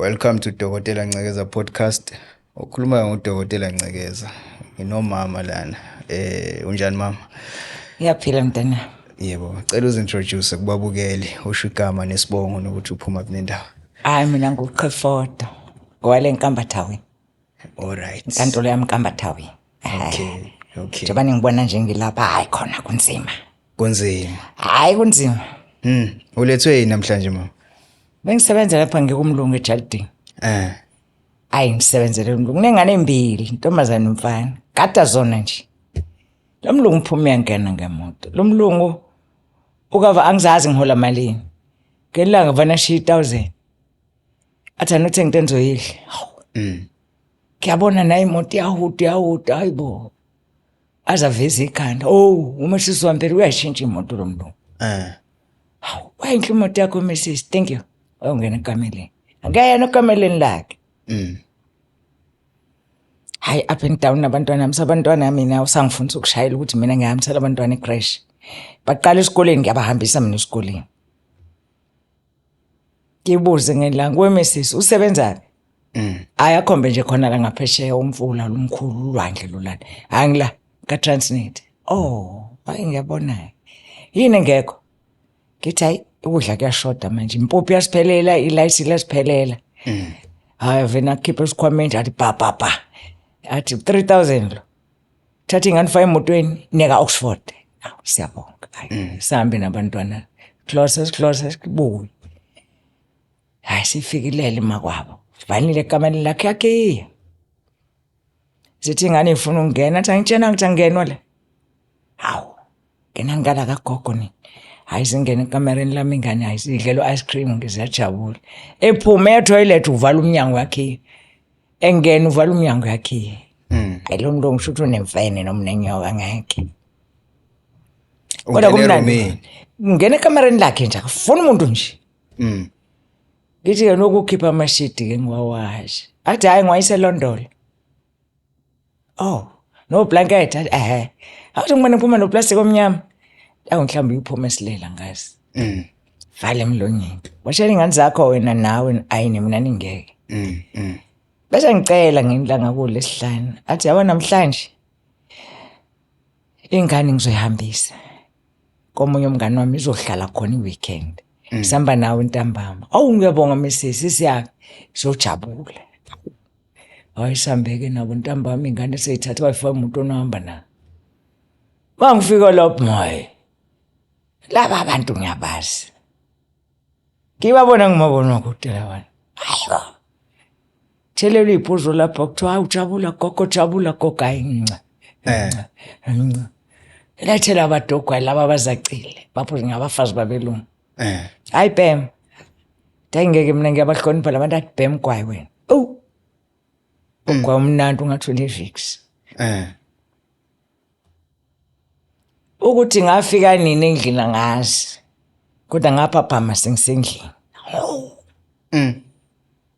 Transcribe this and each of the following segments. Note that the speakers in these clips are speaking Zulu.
Welcome to Dokotela Ncekeza podcast. Okhulumayo nguDokotela Ncekeza. Nginomama lana. Unjani mama? Ngiyaphila mntana. Yebo, cela uzintroduce kubabukeli, usho igama nesibongo nokuthi uphuma kunendawo. Hayi mina nguQhefodo. Ngowale Nkambathawi. All right. Inkantolo yami Nkambathawi. Okay. Njengoba ningibona nje ngilapha hayi khona kunzima. Kunzima. Hayi kunzima. Ulethwe yini namhlanje mama? Bengisebenza lapha ngikumlungu eJardini. Hayi ngisebenzele umlungu. Kunengane embili, intombazane nomfana. Gada zona nje. Lo mlungu uphuma uyangena ngemoto. Lo mlungu ukava angizazi ngihola malini. Ngelanga vana shiya 1000. Athi anothenga into engizoyidla. Hawu. Ngiyabona naye imoto iyahuda iyahuda hayibo. Azaveza ikhanda. Oh, umesisi wami phela uyashintsha imoto lo mlungu. Hawu, wayinhle imoto yakho misisi. Thank you. Wayongena ekameleni. Angeyena ekameleni lakhe. Hayi up and down nabantwana bami, abantwana mina usangifundisa ukushayela ukuthi mina ngiyahambisela abantwana ecrash. Baqala esikoleni ngiyabahambisa mina esikoleni. Ngibuze ngelanga wemesisi usebenzaphi? Hayi akhombe nje khona la ngaphesheya umfula lomkhulu ulwandle lolana. Hayi ngila ka Transnet. Oh, hayi ngiyabona. Yini engekho? Ngithi hayi ukudla kuyashoda manje. Impuphu iyasiphelela, ilayisi liyasiphelela. Hayi vena akhiphe esikhwameni nje athi pa pa pa. Athi 3000 lo. Thatha ingane faka emotweni neka Oxford. Awu siyabonga. Hayi sihambe nabantwana. Close close sibuye. Hayi sifikilele makwabo. Sivalile ekamereni lakhe yakhiya. Sithi ingane ifuna ukungena athi angitshena ukuthi angenwa la. Hawu. Ngena ngala kagogo ni. Hayi singena ekamereni lami ingane hayi sidlela ice cream ngiziyajabula. Ephume etoilet uvala umnyango wakhe. Engena uvala umnyango yakhe. Hayi lo muntu ngisho ukuthi unemfene noma unenyoka ngeke. Kodwa kumnandi. Ngena ekamereni lakhe nje akafuni umuntu nje. Ngithi ke nokukhipha amashidi ke ngiwawashe. Athi hayi ngiwayise London. Oh, no blanket ehe. Awuthi ngibona ngiphuma no plastic omnyama. Awu mhlawumbe uyiphuma esilela ngazi. Vale emlonyeni. Washela ingane zakho wena nawe ayini mina ningeke. Bese ngicela nginilanga kulesihlanu. Athi yabo namhlanje ingane ngizoyihambisa. Komunye umngane wami izohlala khona iweekend. Sihamba nawe ntambama. Awu ngiyabonga misisi siyaphi? Siyojabula. Hayi sihambeke nabo ntambama ingane seyithatha wayifaka umuntu onohamba naye. Mangifika lapho maye. Laba abantu ngiyabazi. Ngibabona ngimabona kude labana. Hayibo. Thelelwa iphuzo lapha kuthiwa hawu jabula gogo jabula gogo hayi nca. Nca. Lethela abadogwa laba abazacile. Baphuze ngabafazi babelungu. Hayi bhem. Hayi ngeke mina ngiyabahlonipha labantu athi bhem gwayi wena. Oh. Ugwayi umnandi ungathi une-Vicks. Ukuthi ngafika nini endlini angazi. Kodwa ngaphaphama sengisendlini. Hawu.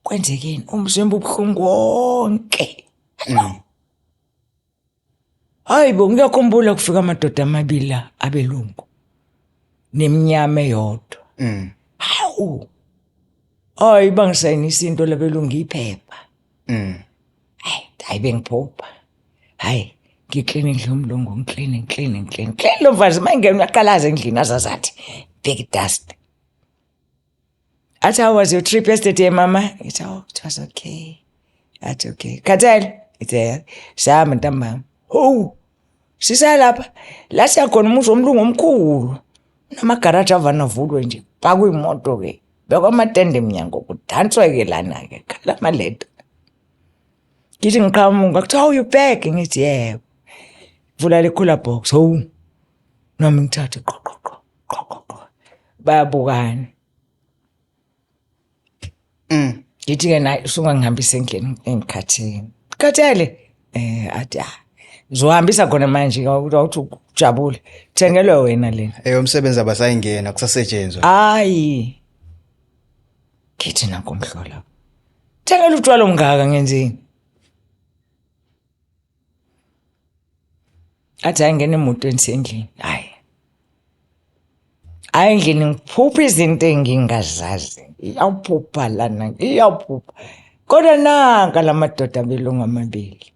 Kwenzekeni? Umzimba ubuhlungu wonke. Hayi bo ngiyakhumbula kufika amadoda amabili la abelungu. Neminyama eyodwa. Hawu. Hayi bangisayinisa into labelungu iphepha. Hayi, hayi bengiphupha. Hayi ngikline endlini yomlungu ngikline ngikline ngikline. Ngikline lo mfazi mangena uyaqalaza endlini azazathi big dust. Athi how was your trip yesterday mama? Ngithi oh it was okay. Athi okay. Khathele? Ngithi yeah. Sihamba ntambama. Ho! Sisalapha la siyakhona umuzi womlungu omkhulu. Unamagaraji avana avulwe nje. Pakwe imoto ke. Bekwa amatende emnyango kudanswe ke lana ke. Khala amaleto. Ngithi ngiqhamuka kuthiwa oh you back ngithi yebo. Vula le cooler box. Hawu. Nami ngithathe qo qo qo qo qo qo. Bayabukana. Ngithi ke naye usungangihambisa endlini engikhathele. Khathele? Athi ah. Ngizohambisa khona manje awuthi ujabule. Thengelwe wena lena. Eyomsebenzi abasayingena kusasetshenzwa. Hayi. Ngithi nanku umhlola. Thengela utshwala omngaka ngenzeni? Athi hayi ngena emotweni sendlini. Hayi. Hayi, endlini ngiphupha izinto engingazazi, iyaphupha lana, iyaphupha, kodwa nanka la madoda abelungu amabili.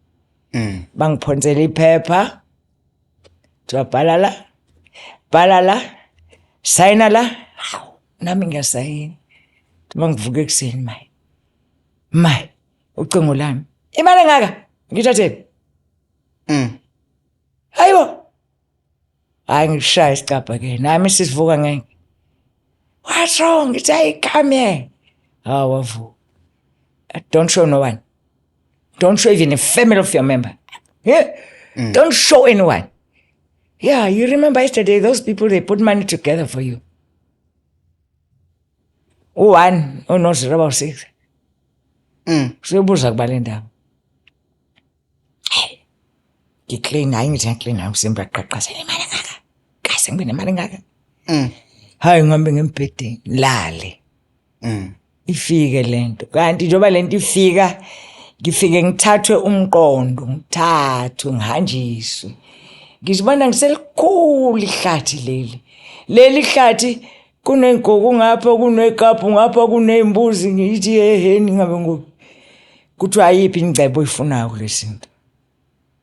Bangiphonsela iphepha, kuthiwa bhala la, bhala la, sayina la. Hawu, nami ngiyasayina. Uma ngivuka ekuseni, maye maye, ucingo lami, imali engaka ngithathephi? Hayibo, hayi, ngishaya isicabha ke nami, sisivuka ngeke. What's wrong? Ngithi, hayi, come here. Hawu, wavuka. Don't show no one, don't show even a family of your member, yeah? Don't show anyone. Yeah, you remember yesterday, those people, they put money together for you, u-one uno-zero about six. Siyobuza kuba le ndaba. Hayi, ngiclean, hayi, ngithi ngiclean, hayi, umzimba uyaqhaqhazela, imali engaka, kaze ngibe nemali engaka. Hayi, ngihambe ngembhedeni, lale. Ifike lento, kanti njengoba lento ifika, ngifike ngithathwe umqondo, ngithathwe ngihanjiswe, ngizibona ngiselikhulu ihlathi leli, leli hlathi kuney'nkukhu ngapha, kuney'kaphu ngapha, kuney'mbuzi. Ngithi heheni, ngabe ngobi kuthiwa ayiphi ingcebo oyifunayo kulezi zinto?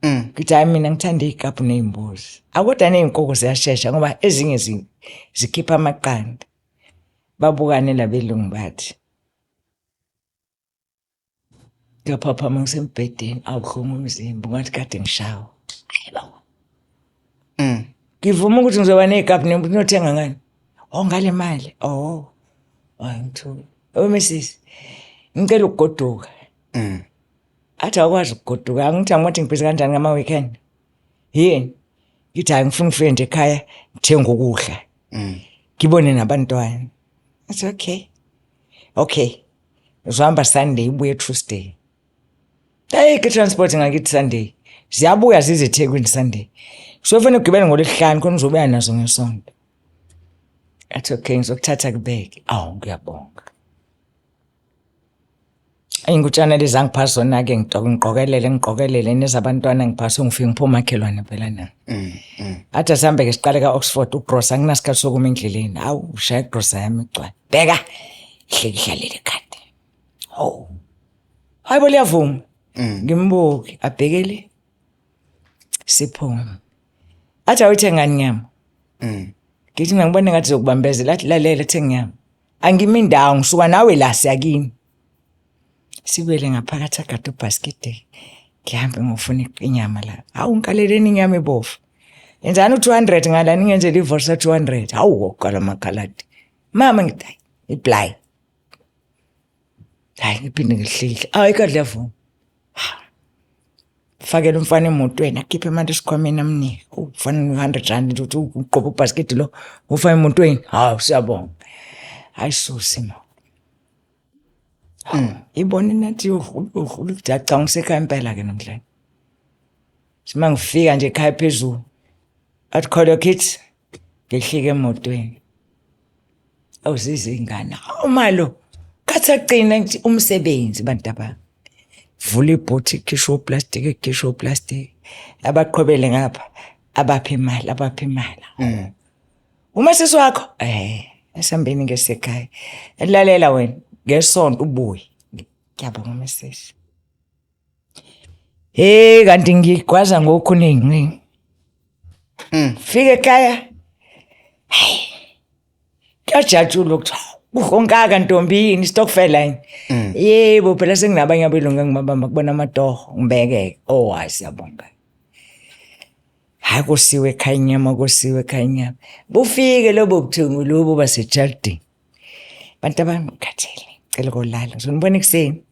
Ngithi hayi, mina ngithanda iy'kaphu ney'mbuzi, akodwa ney'nkukhu ziyashesha ngoba ezinye zikhipha amaqanda. Babukane labelungu, bathi ngiyaphaphama ngisembhedeni, awuhlungu umzimba, ungathi kade ngishawa. Hayibo, ngivuma ukuthi ngizoba ney'kaphu nembuzi, nothenga ngani? Oh, ngale mali. Oh, hayi, ngithuke. Oh, misisi, ngicela ukugoduka. Athi awukwazi ukugoduka. Angithi angithi ngibhizi kanjani ngama-weekend yini? Ngithi hayi, ngifuna ukufika nje ekhaya, ngithenga ukudla, ngibone nabantwana. Athi okay, uzohamba Sunday, ubuye Tuesday. Ayikho i-transport ngakithi Sunday, ziyabuya zize eThekwini Sunday, sofanele ugibele ngolwesihlanu khona uzobuya nazo ngesonto. Athi okay, ngizokuthatha kubeke. Awu, ngiyabonga. Iy'ngutshana lezi angipha zona-ke, ngiqokelele, ngiqokelele nezabantwana, ngiphase, ngifike ngiphe umakhelwane phela na. Athi asihambe-ke, siqale ka-Oxford ugrosa, anginasikhathi sokuma endleleni. Hawu, ushaya igrosa yami igcwale, bheka, ihleki ihlalele ekhadi. Hawu, hayi bo, liyavuma. Ngimbuke, abhekele, siphume. Athi awuyithengani inyama? Ngithi mina ngibona ngathi zokubambezela. Athi lalela, thenga inyama, angimi indawo, ngisuka nawe la, siyakini. Sibuyele ngaphakathi, agade ubhasikidi, ngihambe ngofuna inyama la. Hawu, ngikaleleni inyama ebovu, yenzani u-200 ngala, ningenzele ivosa 200. Hawu, wokuqala amakhaladi mama. Ngithi hayi, iblayi, hayi, ngiphinde ngihlihle. Hayi, ikadla yavuma. Fakela umfana emotweni, akhiphe imali esikhwameni, amnike ufana no-R100 nje, uthi uqoba ubhasikidi lo, ufake emotweni. Hawu, siyabonga. Hayi, susi ma, ibone nathi yodlula, yodlula, ukuthi cha, ngisekhaya impela-ke namhlanje. Sima ngifika nje ekhaya phezulu, athi call your kids, ngehlike emotweni, awuzize ingane, awu malo, khathi agcina ngithi umsebenzi bantu abami, vula ibhuthi, khishwa uplastiki, khishwa uplastiki, abaqhobele ngapha, abaphe imali, abaphe imali. Uma sisi wakho esihambeni ngesekhaya, lalela wena, ngesonto ubuye. Ngiyabonga mesisi. Hey, kanti ngigwaza ngokuningi. Fika ekhaya, hey, kuyajatshulwa ukuthi kuhonkaka ntombi, yini stokfela yini? Yebo phela, senginabanye abelungu engibabamba kubona amatoho, ngibekeke. Oh hayi, siyabonga. Hayi, kusiwe ekhaya inyama, kusiwe ekhaya inyama. Bufike lobo buthungu lobo basejardini. Bantu abami, ngikhathele, cela kolala, ngizonibona ekuseni.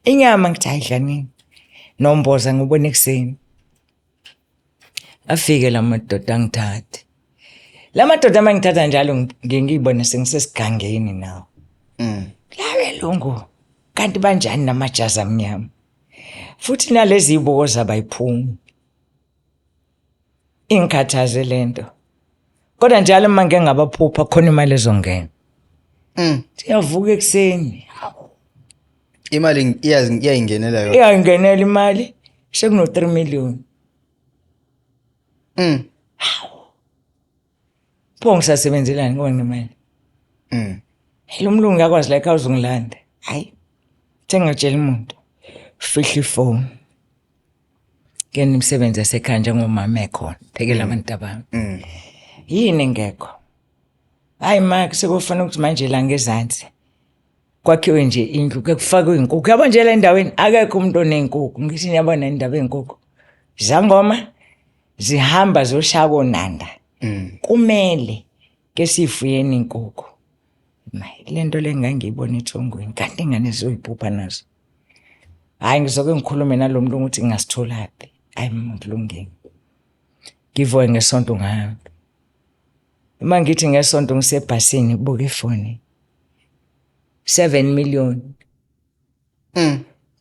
Inyama ngithi hayi, dlanini nomboza, ngibone ekuseni. Afike la madoda angithathe, la madoda uma ngithatha njalo, ngiye ngiyibone sengisesigangeni nawo. La belungu kanti banjani namajazi amnyama, futhi nalezi zibuko zabayiphumi, ingikhathaze lento, kodwa njalo uma ngike ngabaphupha khona imali ezongena. Siyavuka ekuseni, hawu. Imali iyayingenela yona. Iyayingenela imali, sekuno 3 million. Pho ngisasebenzelani ngoba nginemali? Lo mlungu uyakwazi la ekhaya uzongilanda. Hayi, sengingatsheli umuntu. Fihla ifoni. Ngena imisebenzi yasekhaya njengomama ekhona, phekela abantu abami. Yini engekho? Hayi ma, sekufanele ukuthi manje la ngezansi kwakhiwe nje indlu, ke kufakwe iy'nkukhu. Yabo nje la endaweni akekho umuntu oney'nkukhu. Ngithi niyabona indaba ey'nkukhu. Zangoma zihamba zoshaya konanda. Kumele ke siyifuyeni inkukhu. Le nto le ngangiyibona ethongweni kanti ingane zizoyiphupha nazo. Hhayi, ngizoke ngikhulume nalo muntu ukuthi ngingasitholaphi. Hhayi kulungile. Ngivuke ngesonto ngihambe. Uma ngithi ngesonto ngisebhasini kubuka ifoni. 7 million.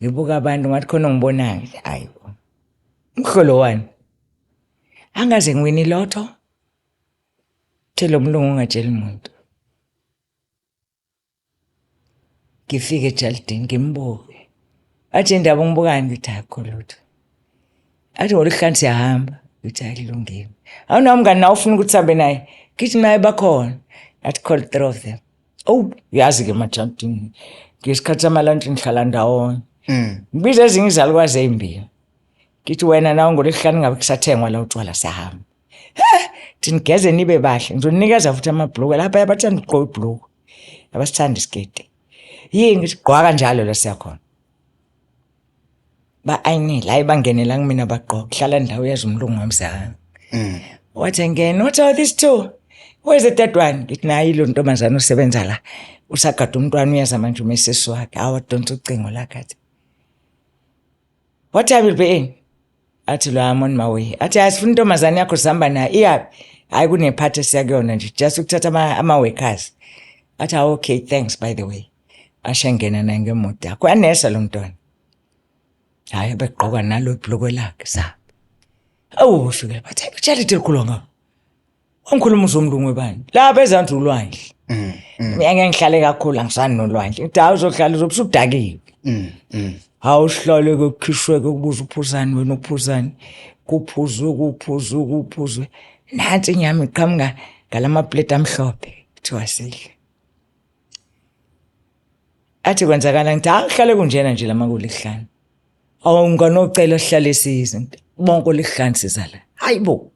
Ngibuka abantu ngathi khona ongibonayo. Hayi bo. Umhlolo wani? Angaze ngiwine ilotho. Tshela umlungu ungatsheli muntu. Ngifike ejalidini ngimbuke. Athi indaba ungibukani? Ngithi akukho lutho. Athi ngolwesihlanu siyahamba. Ngithi hayi kulungile. Awunawo umngani nawe ufuna ukuthi sihambe naye? Ngithi naye bakhona. Athi call three of them. Oh, uyazi-ke emajalidini ngesikhathi samalantshi nihlala ndawonye. Ngibiza ezinye izalukwazi ey'mbili. Ngithi wena nawe ngolwesihlanu ngabe kusathengwa la utshwala siyahamba. Thi nigeze nibe bahle. Ngizonikeza futhi amabhulukwe lapha bathanda ukugqoka ibhulukwe. Abasithandi isiketi. Yini ngithi gqoka kanjalo la siyakhona. Ba-ayinile, hhayi bangene la kumina bagqoka. Hlala ndawo uyeza umlungu wamzala. Wathi ngena, what are these two? Where's the third one? Ngithi nayi lo ntombazane usebenza la. Usagada umntwana uyeza manje umesisi wakhe. Hawu wadonsa ucingo lakhe athi. What time will be in? Athi lo, I'm on my way. Athi asifuna intombazane yakho sihamba nayo. Iyaphi? Hayi kunephathi esiya kuyona nje just ukuthatha ama-workers. Athi ah, okay, thanks by the way. Ashe ngena naye ngemoto yakho. Uyanesa lo mntwana. Hhayi begqoka nalo ibhulukwe lakhe sahamba. Awu ufike bathi hayi utshalide elikhulu ngapha. Wangikhuluma uzomlungu webani. Lapha ezansi ulwandle. Mina ngeke ngihlale kakhulu angisani nolwandle. Ngithi hawu uzohlala uzobe usudakiwe. Hawu uhlale kukhishwe kubuza uphuzani wena uphuzani. Kuphuzwe kuphuzwe kuphuzwe. Nansi inyama iqhamuka ngalama plate amhlophe. Kuthiwa sidle. Athi kwenzakala ngithi hawu kuhlale kunjena nje lamakuli kuhlanu. Awu nganocela sihlale size. Bonke olihlanu siza la. Hayibo.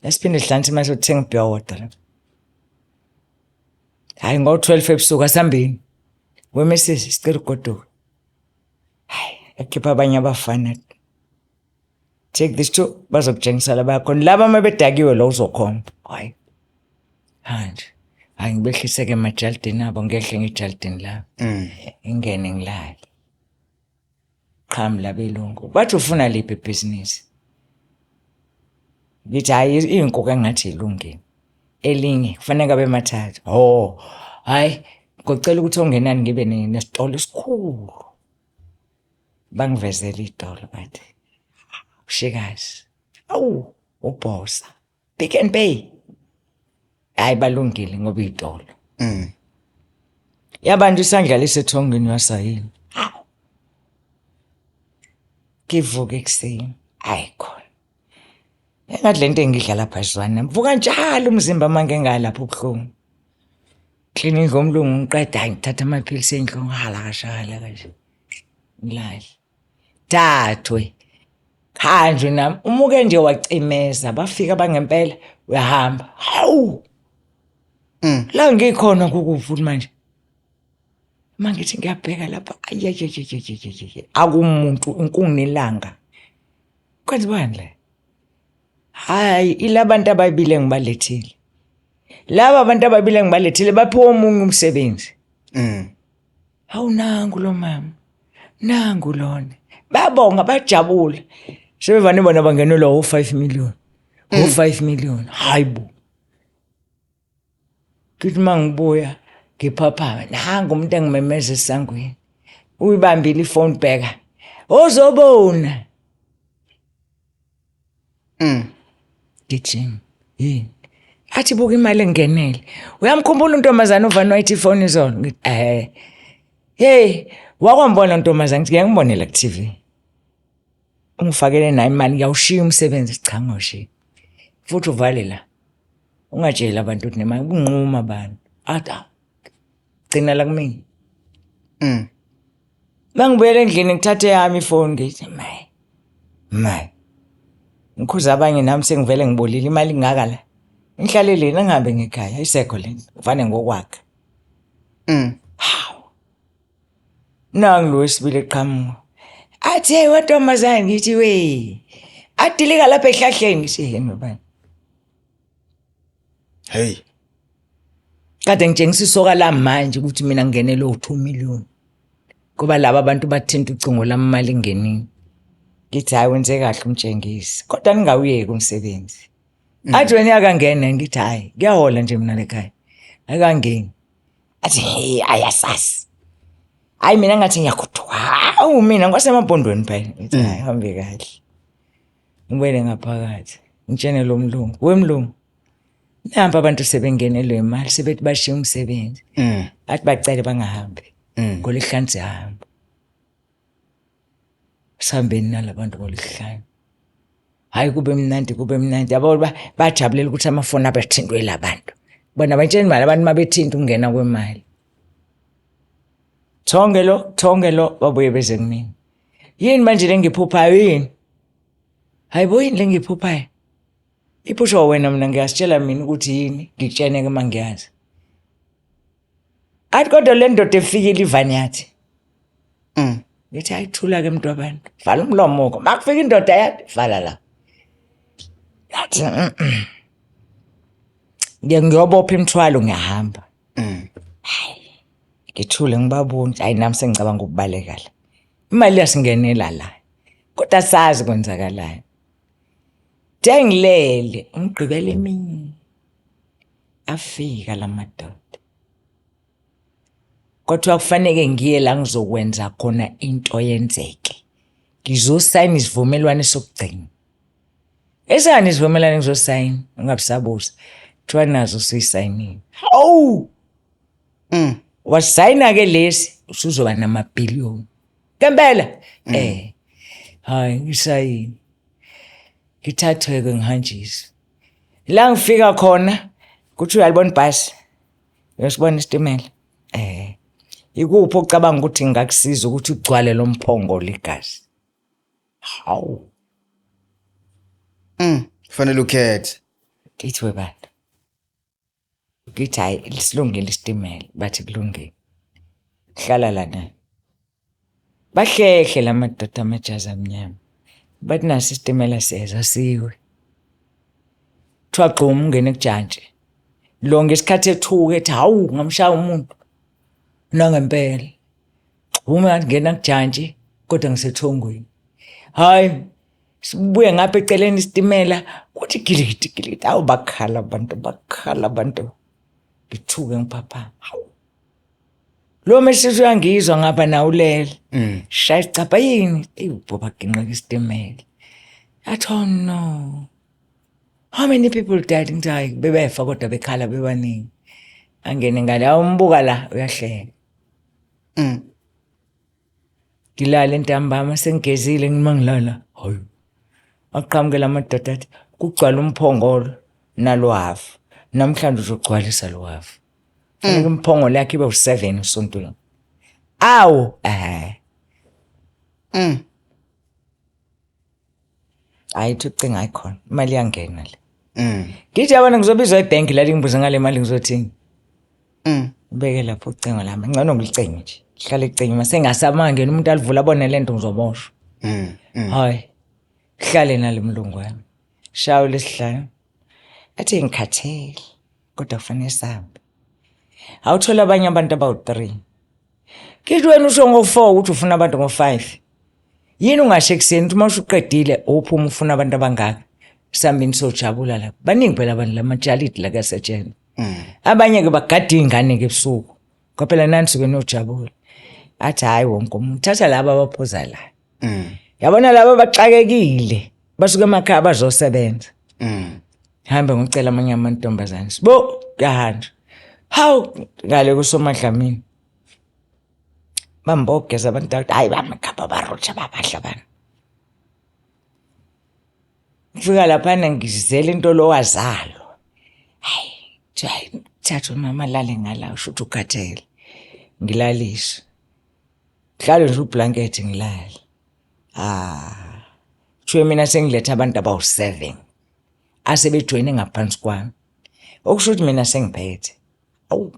Esiphinde sihlanise mase uthenga ubhiya wodwa la. Hayi ngo-12 ebusuku asihambeni. Wemesisi sicela ugoduka. Hayi akhipha abanye abafana. Take this two bazokutshengisa la bayakhona. Laba uma bedakiwe lo uzokhomba. Hayi. Manje. Hayi ngibehliseke emajalidini abo ngehle ngejalidini labo. Ngingene ngilale. Qhamu labelungu. Bathi ufuna liphi ibhizinisi? Ngithi hayi iy'nkukhu engathi ilungile. Elinye kufanele abe mathathu. Oh, hhayi ngocela ukuthi ongenani ngibe nesitolo esikhulu. Bangivezela iy'tolo bathi ushikazi, awu ubhosa, Pick n Pay. Hhayi balungile ngoba iy'tolo. Yabantu isandla lisethongweni wasayini. Hawu. Ngivuke ekuseni. Hayi khona. Engathi lento engidla lapha zwana. Mvuka njalo umzimba uma ngingalapha ubuhlungu. Klinikhi ngomlungu ngiqeda ngithatha amaphilisi enhlungu hala kashala kanje. Ngilale. Thathwe. Khanjwe nami umuke nje wacimeza bafika bangempela uyahamba. Hawu. La ngikhona kukufuthi manje. Uma ngithi ngiyabheka lapha ayayayayayayay akumuntu inkungu nelanga. Kwenziwani la? Hayi ilabantu ababili engibalethile. Laba abantu ababili engibalethile baphiwe omunye umsebenzi. Hawu nangu lo mama. Nangu lona. Babonga bajabula. Sebevane bona bangenelwa u5 million. U5 million. Hayibo. Ngithi uma ngibuya ngiphaphama nangu umuntu engimemeza esangweni. Uyibambile ifoni bheka. Ozobona. Gijima. Yini? Athi buka imali engenele. Uyamkhumbula untombazane uvane wayithi ifoni izolo? Ngithi eh. Hey, wakwambona untombazane ngithi ngiyangibonela ku TV. Ungifakele nayo imali ngiyawushiya umsebenzi, cha ngawushiya. Futhi uvale la. Ungatsheli abantu ukuthi nemali, kunquma abantu. Athi ah, gcina la kumina. Mangibuyela endlini ngithathe yami ifoni ngithi mayi. Mayi. Ngikhuza abanye nami sengivele ngibolile imali ingaka la. Ngihlaleleni angihambe ngekhaya isekho le. Ngivane ngokwakha. Hawu. Nangu lo wesibili eqhamuka. Athi hey wantombazane ngithi we. Adilika lapha ehlahleni ngithi hey bani. Hey. Kade ngitshengisa isoka lami manje ukuthi mina ngingenele u2 million. Ngoba laba abantu bathinta ucingo lami imali ingenile. Ngithi hayi wenze kahle umtshengisi. Kodwa ningawuyeki umsebenzi. Athi wena yakangena ngithi hayi kuyahola nje mina lekhaya. Akangeni. Athi hey ayasasi. Hayi mina ngathi ngiyakhuthuka. Hawu mina ngwasemapondweni phela. Ngithi hayi hambe kahle. Ngibuyele ngaphakathi. Ngitshene lo mlungu. Wemlungu. Nampa abantu sebengenelwe imali sebethi bashiya umsebenzi. Athi bacele bangahambi. Ngolesihlanu siyahamba. Sihambeni nalabantu ngolesihlanu. Hayi kube mnandi kube mnandi. Yabo bajabulela ukuthi amafoni abathintwe labantu. Bona batshela imali abantu mabethinta ukungena kwemali. Thonge lo, thonge lo babuye beze kumina. Yini manje lengiphuphayo yini? Hayibo yini lengiphuphayo? Iphusha wena mina ngiyasitshela mina ukuthi yini ngikutshene ke uma ngiyazi. Athi kodwa le ndoda efikile ivani yathi. Ngithi ayithula ke mntu wabantu. Vala umlomo ko. Makufika indoda yathi vala la. Yathi Ngiye ngiyobopha imithwalo ngiyahamba. Hayi. Ngithule ngibabona hayi nami sengicabanga ukubaleka la. Imali yasingenela la. Kodwa sazi kwenzakalayo. Dengilele umgqibelo emini. Afika lamadoda. Kodwa kufanele ngiye la ngizokwenza khona into yenzeke. Ngizosayina isivumelwano sokugcina. Esani isivumelwano ngizosayina ungabisabuza. Kuthiwa nazo siyisayinile. Hawu! Wasayina ke lesi usuzoba namabhiliyoni. Ngempela? Eh. Hayi ngisayini. Ngithathwe ke ngihanjiswe. La ngifika khona kuthi uyalibona ibhasi. Uyasibona isitimela? Eh. Ikuphi ocabanga ukuthi ngingakusiza ukuthi ugcwale lo mphongo ligazi? Hawu. Fanele ukhethe. Ngithi webantu. Ngithi hayi silungile isitimela bathi kulungile. Hlala lana. Bahlehle la madoda amajazi amnyama. Bathi nasi isitimela siyeza siwe. Kuthiwa gxuma ungene kujantshi. Lo ngesikhathi ethuka ethi hawu ngamshaya umuntu. Nangempela. Gxuma ngena kujantshi kodwa ngisethongweni. Hayi sibuye ngapha eceleni isitimela kuthi giligidi giligidi hawu bakhala abantu bakhala abantu. Ngithuke ngiphaphama. Hawu. Lo mesisi uyangizwa ngapha nawe ulele. Shaya isicabha yini? Eyi ubhoba ginqika isitimela. Athi oh no. How many people died? Ngithi hayi bebefa kodwa bekhala bebaningi. Angene ngale awumbuka la uyahleka. Ngilale ntambama sengigezile ngima ngilala. Hayi. Aqhamukela amadoda athi kugcwala umphongolo nalo hafu. Namhlanje uzogcwalisa lo hafu. Funeka imphongolo yakhe ibe u7 esontweni. Awu eh. Hayi thi ucinga ayikhona. Imali iyangena le. Ngithi yabona ngizobizwa ebhenki la lingibuze ngale mali ngizothini. Ubeke lapho ucingo lami. Ngcono ngilicinge nje. Hlale icinge mase ngasamangena umuntu alivula abone lento ngizoboshwa. Hayi. Hlale nalo mlungu wami. Shawo lesihlanu. Athi ngikhathele kodwa kufanele sihambe. Awuthola abanye abantu abawu-3. Ngithi wena usho ngo-4 ukuthi ufuna abantu ngo-5. Yini ungasho ekuseni ukuthi uma usuqedile uphuma ufuna abantu abangaka. Sihambeni sojabula lapha. Baningi phela abantu lamajalidi la kuyasetshenzwa. Abanye ke bagada iy'ngane ke ebusuku. Ngoba phela nani suke nojabula. Athi hhayi wonke umuntu thatha laba abaphuza la. Yabona laba abaxakekile basuke emakhaya bazosebenza. Hambe ngicela amanye amantombazane. Sibo kuyahanjwa. Hawu ngale kusomadlamini. Bambogeza abantu hayi bamakhapha barotsha babahle abantu. Ngifika laphana ngizela into lowazalwa. Hayi, hayi, thatha umama alale ngala, usho ukuthi ukhathele. Ngilaliswe. Ngihlale nje ublanket ngilale. Ah. Kuthiwe mina sengiletha abantu abawu-7 asebejoyine ngaphansi kwami. Okusho ukuthi mina sengiphethe. Awu.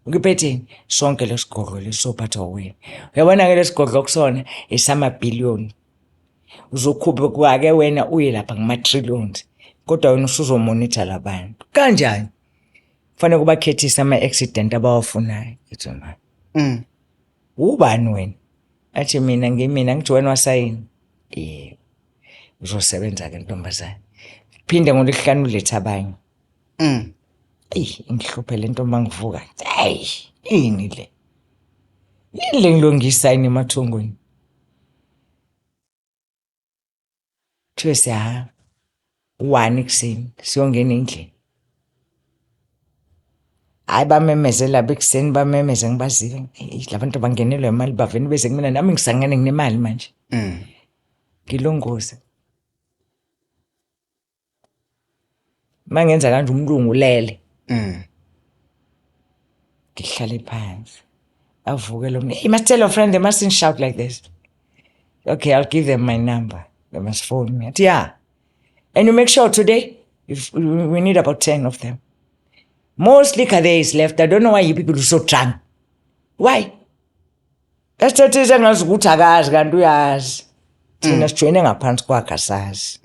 Ngiphetheni sonke lesigodlo lesophathwa wena. Uyabona ke lesigodlo kusona esamabhiliyoni. Uzokhuphuka ke wena uye lapha ngama-trillions. Kodwa wena usuzomonitha labantu. Kanjani? Kufanele kubakhethise ama-accident abawafunayo. Ngithi ma. Ubani wena? Athi mina ngimina, ngithi wena wasayini. Yebo. Uzosebenza ke ntombazane. Phinde ngolesihlanu ulethe abanye. Eyi, ingihluphe le nto mangivuka. Hayi, yini le? Yini le ngilongisayini emathongweni? Kuthiwe siyahamba. 1 ekuseni siyongena endlini. Hayi, bamemeze lapha ekuseni, bamemeze ngibazile. Eyi, la bantu bangenelwa imali bavele beze kumina, nami ngisangene nginemali manje. Ngilongoze. Mangenza kanje umlungu ulele. Ngihlale phansi. Avuke lo muntu, "You must tell your friend they mustn't shout like this." Okay, I'll give them my number. They must phone me. Athi, yeah. And you make sure today, if we need about 10 of them. Most liquor there is left. I don't know why you people are so drunk. Why? Esithethe sengazi ukuthi akazi kanti uyazi. Thina sijoyine ngaphansi kwakhe asazi.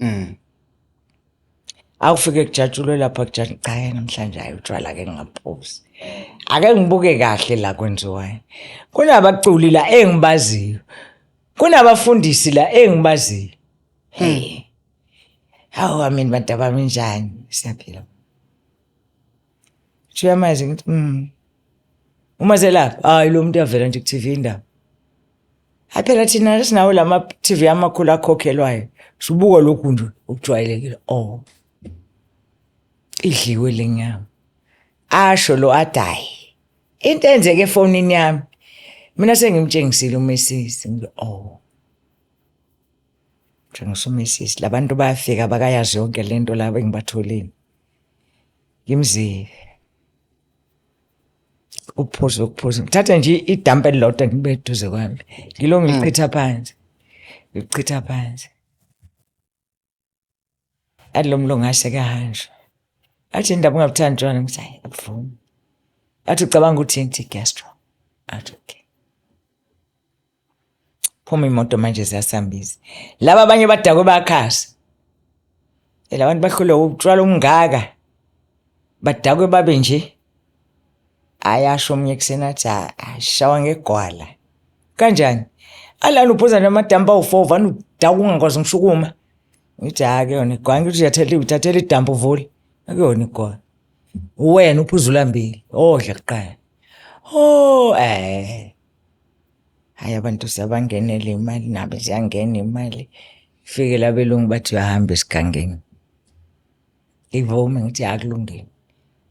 Awufike kujatshulwe lapha kujatshulwe, cha namhlanje hayi utshwala ke ngingaphuzi. Ake ngibuke kahle la kwenziwayo. Kunabaculi la engibaziyo. Kunabafundisi la engibaziyo. Hey. Hawu amini bantu abami njani? Siyaphila. Uyamazi ngithi Uma selapha, hayi lo muntu uyavela nje ku-TV indaba. Hayi phela thina sinawo lama TV amakhulu akhokhelwayo. Sibuka lokhu nje okujwayelekile. Oh. Idliwe le nyama. Asho lo adayi. Into enzeke efonini yami. Mina sengimtshengisile umesisi ngithi oh. Tshengisa umesisi labantu bayafika bakayazi yonke lento laba engibatholile. Ngimzile. Uphuze ukuphuza. Ngithatha nje idamp elilodwa ngibe eduze kwami. Ngilo ngilichitha phansi. Ngilichitha phansi. Athi lo mlungu ase kuyahanjwa. Athi indaba ungabuthandi utshwala, ngithi hayi akuvumi. Athi ucabanga ukuthi ngithi gastro. Athi okay. Phuma imoto manje ziyasambiza. Laba abanye badakwe bayakhasa. La bantu bahlulwe utshwala omungaka. Badakwe babe nje. Ayasho omunye ekuseni athi ashawa ngegwala. Kanjani? Alana uphuza namadampu awu-4 vane udakwa ungakwazi ngisho ukuma. Ngithi hhayi akuyona igwala, ngithi uyathathela uthathela idampu uvule. Akuyona igwala. Uwena uphuza ulambile, odla kuqala. Oh eh. Hhayi abantu siyabangenela imali nabo ziyangena imali. Fike la belungu bathi uyahamba esigangeni. Ngivume ngithi akulungile.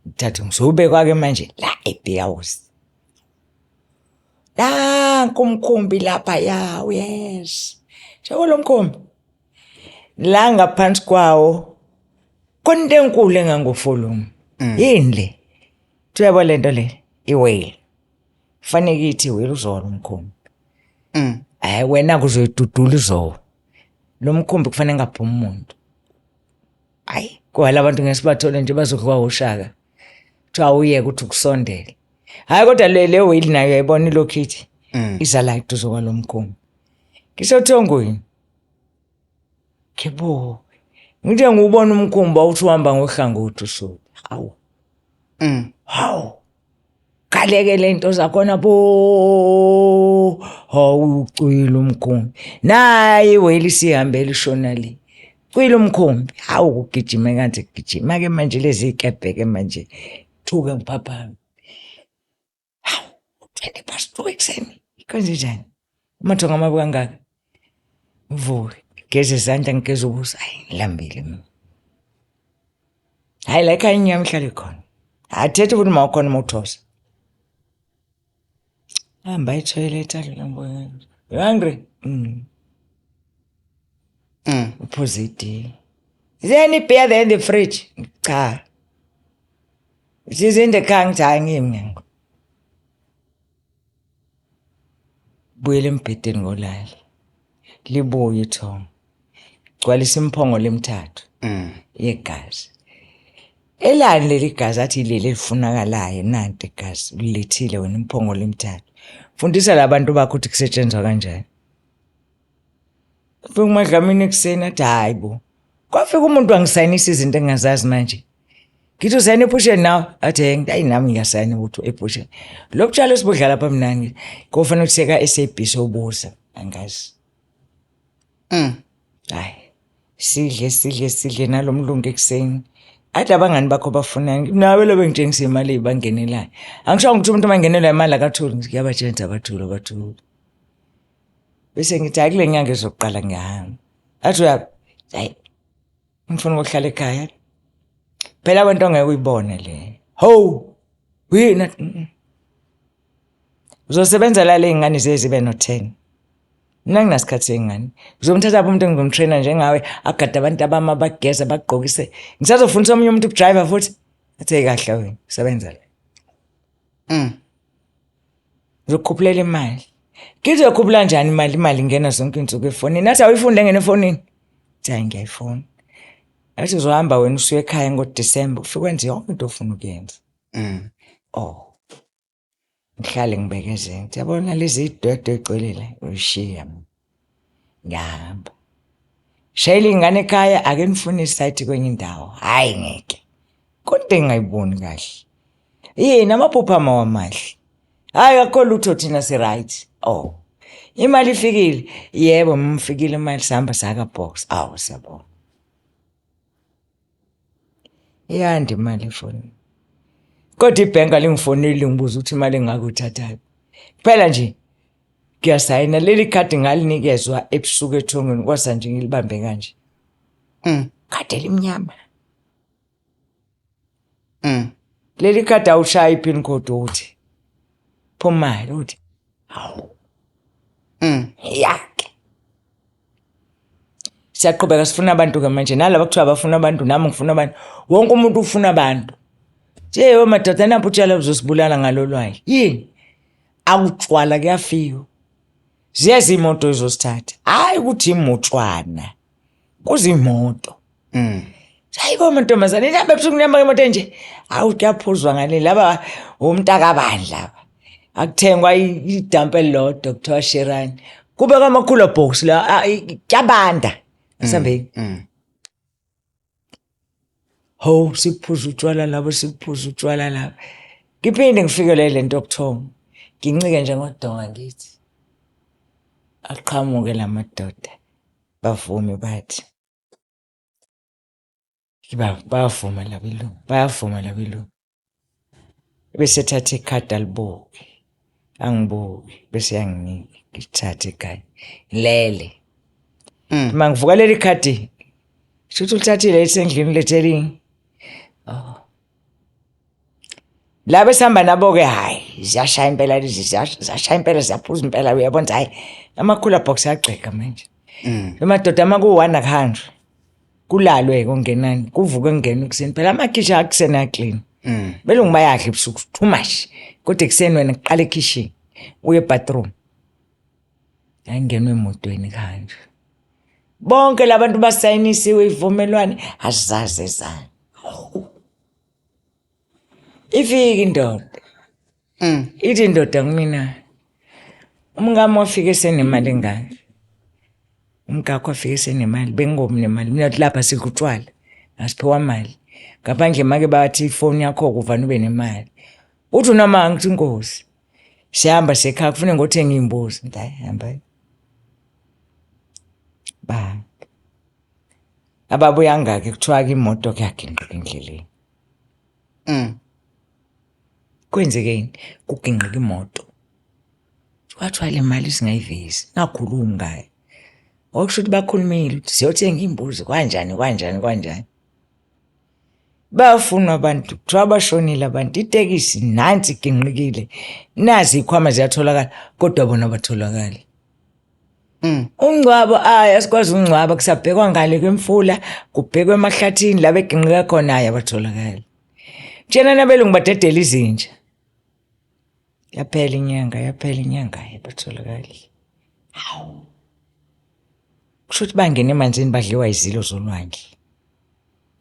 Ngithathe ngizobekwa-ke manje la e-beer house. Nanku umkhumbi lapha ya yes. Njengoba lo mkhumbi la ngaphansi kwawo khona into enkulu engangofolumu. Yini le? Uyabo le nto le i-whale. Fanele ithi i-whale uzowa lo mkhumbi. Hayi wena kuzoyidudula uzowa. Lo mkhumbi kufanele ngaphumi umuntu. Hayi kwala abantu ngesibathole nje bazodliwa ushaka. Kuthiwa uyeke ukuthi ukusondele. Hayi kodwa le le whale nayo uyayibona ilokhu ithi iza la eduze kwalo mkhumbi. Ngisothongweni. Ngibuke. Ngithe ngiwubona umkhumbi awuthi uhamba ngohlangothi usuku. Hawu. Hawu. Kaleke lento zakhona bo. Hawu ucwile umkhumbi. Nayi i-whale isihambela ishona le. Cwile umkhumbi. Hawu kugijima kanti kugijima ke manje lezi ikebhe ke manje. Thuke ngiphaphame. Hawu 2:20 ekuseni. Kwenze njani? Amathongo amabi kangaka. Ngivuke. Ngigeze izandla ngigeze ubuso. Hayi ngilambile mina. Hayi la ekhaya inyama ihlale khona. Athethe ukuthi uma ukhona uma uthosa. Hamba ethoyilethi adlula ngibona. You hungry? Uphuze itiye. Is there any beer there in the fridge? Cha. She's in the car, ngithi hhayi ngiyi emnyango. Buyela embhedeni ngolala. Libuye ithongo. Gcwalisa imiphongolo emithathu yegazi. Elani leli gazi athi leli elifunakalayo nanti igazi ulilethile wena imiphongolo emithathu. Fundisa labantu bakho ukuthi kusetshenzwa kanjani. Fika uMadlamini ekuseni athi hayi bo. Kwafika umuntu wangisayinisa izinto engingazazi manje. Ngithi usayina ephusheni nawe athi hey ngithi ayi nami ngiyasayina ukuthi ephusheni. Lo butshalo esibudlala lapha mnandi kofanele ukuthi seka SAB sobuza angazi. Hayi. Sidle sidle sidle nalomlungu ekuseni. Athi abangani bakho bafunani nawe lo bengitshengisa imali ebangenelayo. Angisho ukuthi umuntu mangenelwa imali akathuli ngiyabatshengisa abathuli abathuli. Bese ngithi hayi kule nyanga ezokuqala ngiyahamba. Athi uyaphi? Hayi ngifuna ukuhlala ekhaya. Phela kwento ongeke uyibone le. Ho! Yini? Uzosebenza la le ngane ziye zibe no-10. Mina nginasikhathi sey'ngane. Ngizomthatha umuntu engizomtraina njengawe, agade abantu abami abageza abagqokise. Ngisazofundisa omunye umuntu ukudrayiva futhi. Athi kahle wena, sebenza la. Ngizokukhuphulela imali. Ngithi uyokhuphula kanjani imali? Imali ingena zonke iy'nsuku efonini. Athi awuyifundi engena efonini. Athi hhayi ngiyayifuna. Athi uzohamba wena usuye ekhaya ngoDisemba ufike wenze yonke into ofuna ukuyenza. Oh. Ngihlale ngibekezele. Ngithi yabona lezi idwedwe egcwele la uyishiya mina. Ngiyahamba. Shayela iy'ngane ekhaya ake nifune isayithi kwenye indawo. Hhayi ngeke. Kodwa engingayiboni kahle. Yini amaphupho ami awamahle. Hhayi akukho lutho thina si-right. Oh. Imali ifikile. Yebo mfikile imali sihamba saka box. Awu siyabonga. Iyanda imali efonini. Kodwa ibhenki alingifoneli lingibuza ukuthi imali engaka uyithathaphi. Kuphela nje ngiyasayina leli khadi ngalinikezwa ebusuku ethongweni kwasa nje ngilibambe kanje. Khadi elimnyama. Leli khadi awushaya i-pin code uthi phuma uthi hawu. Yake. Siyaqhubeka sifuna abantu ke manje nalaba kuthiwa bafuna abantu nami ngifuna abantu wonke umuntu ufuna abantu. Nje we madoda nampo utshwala buzosibulala ngalolwayo. Yini? Akutshwala kuyafiwa. Ziyeza imoto ezosithatha. Hayi ukuthi imotshwana. Kuzimoto. Hayi bo mantombazane nihamba ebusuku nihamba ngemoto enje. Hawu kuyaphuzwa ngale laba umntakabani laba. Akuthengwa idamp elilodwa kuthiwa sherani. Kube kwamakhulu box la kuyabanda. Asambeni. Ho siphuza utshwala labo siphuza utshwala labo. Ngiphinde ngifikele le nto yokuthoma. Ngincike nje ngodonga ngithi aqhamuke lamadoda bavume bathi bayavuma labelungu bayavuma labelungu. Bese ethatha ikhadi alibuke, angibuke bese eyanginika ngilithathe ekhaya ngilele. Uma ngivuka leli khadi shuthi ulithathile lisendlini ulethe elinye. Oh. Laba esihamba nabo-ke hhayi ziyashaya impela lezi ziyashaya impela ziyaphuza impela uyabona ukuthi hhayi ama-cooler box ayagxega manje. Emadoda uma kuwu-one akuhanjwe. Kulalwe kungenani kuvuke kungena ekuseni phela amakhishi akuseni aklini. Belungu bayadla ebusuku too much kodwa ekuseni wena kuqala ekhishini uye ebathroom. Ayingenwe emotweni kanje. Bonke labantu basayinisiwe ivumelwane azaze zani. Ifike indoda. Ithi indoda kumina umkami wafika esenemali engaka. Umkakho wafika esenemali bengomi nemali mina lapha sidla utshwala asiphiwa mali. Ngaphandle make bathi ifoni yakho kuvane ube nemali. Uthi unamanga ngithi inkosi. Sihamba sekhaya kufuneka ngothenga iy'mbuzi. Ngithi hhayi hamba. Ba. Ababuyanga-ke kuthiwa-ke imoto kuyaginqika endleleni. Kwenzekeni? Kuginqika imoto. Kwathiwa le mali singayivezi, singakhulumi ngayo. Okusho ukuthi bakhulumile ukuthi siyothenga iy'mbuzi kanjani kanjani kanjani. Bayafunwa abantu, kuthiwa bashonile abantu, itekisi nansi iginqikile, nazi iy'khwama ziyatholakala kodwa bona abatholakali. Umngcwabo ayi asikwazi ukungcwaba, kusabhekwa ngale kwemfula, kubhekwe emahlathini la beginqika khona, ayi abatholakali. Tshena nabelungu badedela izinja. Yaphela inyanga, yaphela inyanga, ayi abatholakali. Hawu. Kusho ukuthi bangena emanzini badliwa izilo zolwandle.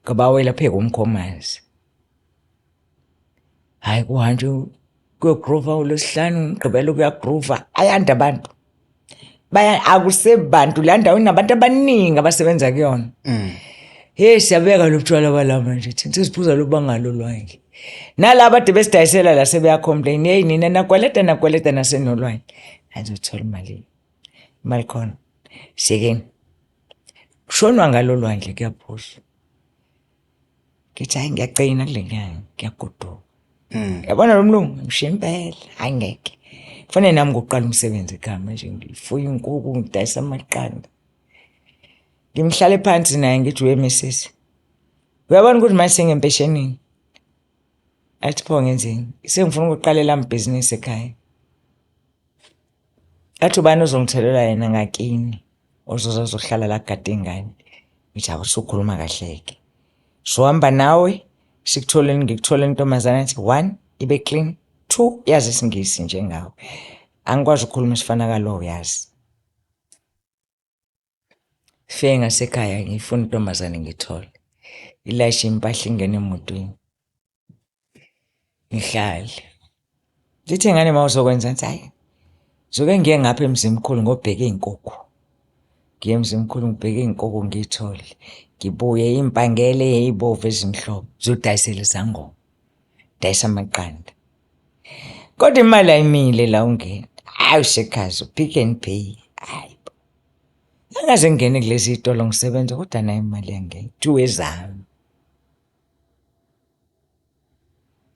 Ngoba wawela phezu komkhomazi. Hhayi kuhanjwe kuyogroova uLwesihlanu, uMgqibelo kuyagroova, ayanda abantu. Baya akusebantu la ndawo inabantu abaningi abasebenza kuyona. Hey siyabeka lo tshwala bala manje thina sesiphuza lo bangalo lwandle. Nalaba ade besidayisela la sebeya-complain, hey nina nakweleta nakweleta nasenolwandle. Azothola imali. Imali khona. Siyekeni. Kushonwa ngalo lwandle kuyaphuzwa. Ngithi hayi ngiyagcina kule nyanga ngiyagoduka. Yabona lo mlungu ngishiya impela, hayi ngeke. Kufanele nami ngokuqala umsebenzi ekhaya manje ngifuya inkukhu ngidayisa amaqanda. Ngimhlale phansi naye ngithi we misisi. Uyabona ukuthi manje sengempeshenini. Athi pho ngenzeni? Sengifuna ukuqala elami ibhizinisi ekhaya. Athi ubani ozongithelela yena ngakini ozoza azohlala la gade ingane. Ngithi hawu usukhuluma kahle-ke. Sohamba nawe sikuthole ngikuthole intombazane athi one ibe clean, two yazi isiNgisi njengawe. Angikwazi ukukhuluma isifana kalo uyazi. Fike ngasekhaya ngifuna intombazane ngithole. Ilayishe impahla ingene emotweni. Ngihlale. Ngithi ngane uma uzokwenza ngithi hhayi zoke ngiye ngapha eMzimkhulu ngobheka iy'nkukhu. Ngiye eMzimkhulu ngibheke iy'nkukhu ngiy'thole. Ngibuye iy'mpangele ey'bovu ezimhlophe ngizodayisela izangoma, ngidayise amaqanda. Kodwa imali ayimile la ungena. Hhayi usekhazi u-Pick n Pay, hhayi bo. Angaze ngingene kulezi y'tolo ngisebenza kodwa nayo imali iyangena, kuthiwa ezami.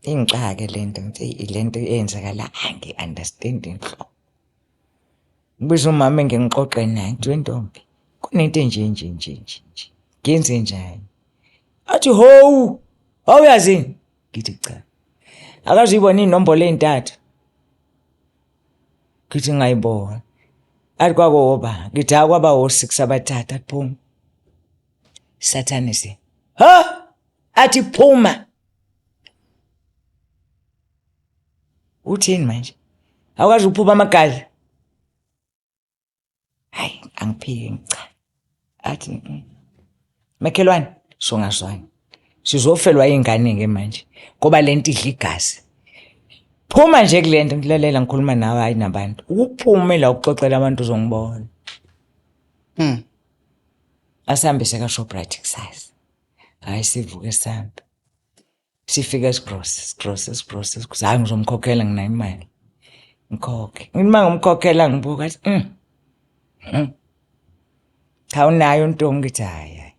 Ingixake le nto ngithi eyi le nto eyenzakala angi-understand-i nhlobo. Ngibize umama engingixoxe naye ngithi wentombi kunento enje nje nje nje nje ngenzenjani? Athi howu, awuyazini? Ngithi cha. Akaze uyibone iy'nombolo ey'ntathu? Ngithi ngayibona. Athi kwakuwoba, ngithi hha kwaba o-six abathathu, athi phuma. Sathane si. Ha! Athi phuma. Uthini manje? Awukwazi ukuphuma amagazi. Hayi, angiphiki cha. Athi Makhelwane songazwani. Sizofelwa ingane ke manje ngoba lento idla igazi. Phuma nje kulento ngilalela ngikhuluma nawe hayi nabantu. Ukuphume la ukuxoxela abantu uzongibona. Asihambe seka-Shoprite kusasa. Hhayi sivuke sihambe. Sifike sigrose, sigrose, sigrose, sigrose. Hhayi ngizomkhokhela nginayo imali. Ngikhokhe. Ngithi uma ngimkhokhela ngibuka athi Cha unayo ntombi ngithi hhayi hhayi.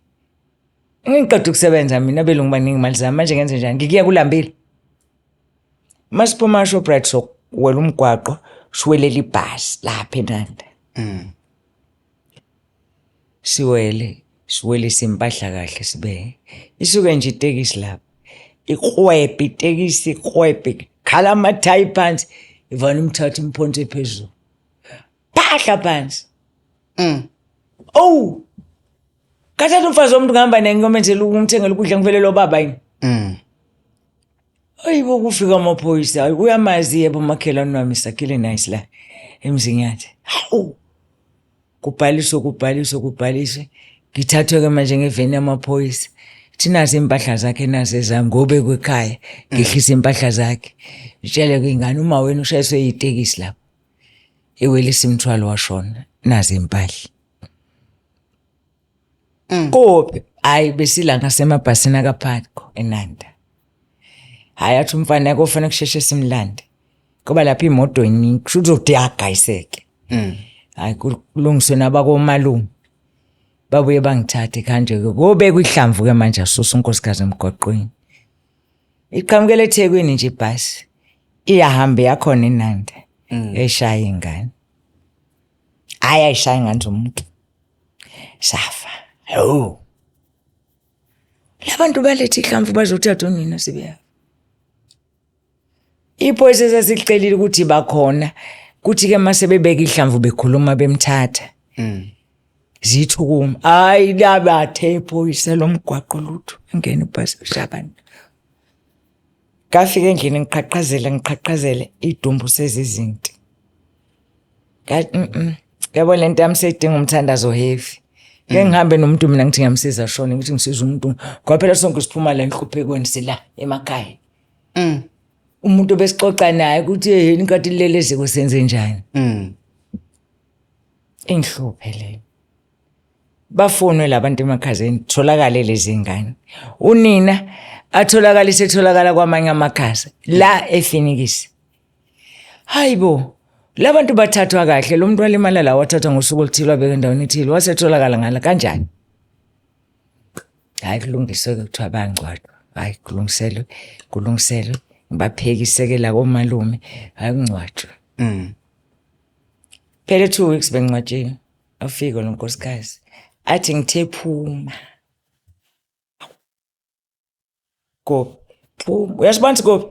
Ngiqeda ukusebenza mina abelungu baningi imali zami manje ngenze njani? Ngikuye kulambile. Masiphuma eShoprite sokuwela umgwaqo siwelela ibhasi lapha eNanda. Siwele siwelise impahla kahle sibeke. Isuke nje itekisi lapha ikrwebhe itekisi ikrwebhe khala amathayi phansi ivane umthathe umphonse phezulu phahla phansi. Oh! Kathatha umfazi womuntu ngihamba naye ngiyomenzela ngimthengela ukudla ngivele lo baba yini? Hayibo kufika amaphoyisa hayi uyamazi yebo makhelwane wami sakhile nice la eMzinyathi. Hawu! Kubhaliswe kubhaliswe kubhaliswe ngithathwe-ke manje ngeveni yamaphoyisa. Thi nazi iy'mpahla zakhe nazi ezami ngobekwe ekhaya ngehlise iy'mpahla zakhe. Ngitshele-ke ingane uma wena ushayiswe yitekisi lapha. Ewelisa imithwalo washona nazi iy'mpahla. Kuphi? Hayi besila ngasemabhasini akaPhatco eNanda. Hhayi athi umfana kofanele kusheshe simlande. Ngoba lapha imoto iningi kusho ukuthi uzode agayiseke. Hhayi kulungiswe nabakomalume. Babuye bangithathe kanje-ke kobekwa ihlamvu-ke manje asusa unkosikazi emgwaqweni. Iqhamukela eThekwini nje ibhasi. Iyahamba iyakhona eNanda. Eshaya ingane. Hhayi ayishaya ingane zomuntu. Safa. Hawu. Labantu baletha ihlamvu bazothatha unina sebeyafa. Iphoyisa sasicelile ukuthi bakhona kuthi ke mase bebeka ihlamvu bekhuluma bemthatha. Zithukuma hayi labathe iphoyisa lomgwaqo lutho engena ibhasi ushabani. Ngafika endlini ngiqhaqhazela ngiqhaqhazela idumbu sezizinti. Ngathi yabo lento yami seyidinga umthandazo heavy. Ke ngihambe nomuntu mina ngithi ngiyamsiza shona ngithi ngisiza umuntu ngoba phela sonke siphuma la enhluphekweni sila emakhaya. Umuntu besixoxa naye ukuthi hey inkathi lele eziko senze njani. Inhluphe leyo. Bafonwe labantu emakhazeni tholakale lezi ngane. Unina atholakala isetholakala kwamanye amakhaza la ePhoenix. Hayibo labantu bathathwa kahle lo muntu walimala la wathathwa ngosuku oluthile wabeka endaweni ethile wasetholakala ngala kanjani? Hayi kulungiswe-ke kuthiwa bayangcwatshwa, hhayi kulungiselwe kulungiselwe ngibaphekiseke la komalume, hhayi kungcwatshwe. Phele 2 weeks bengcwatshiwe, afike lo nkosikazi athi ngithe phuma. Kuphi? Phuma. Uyasibona ukuthi kuphi?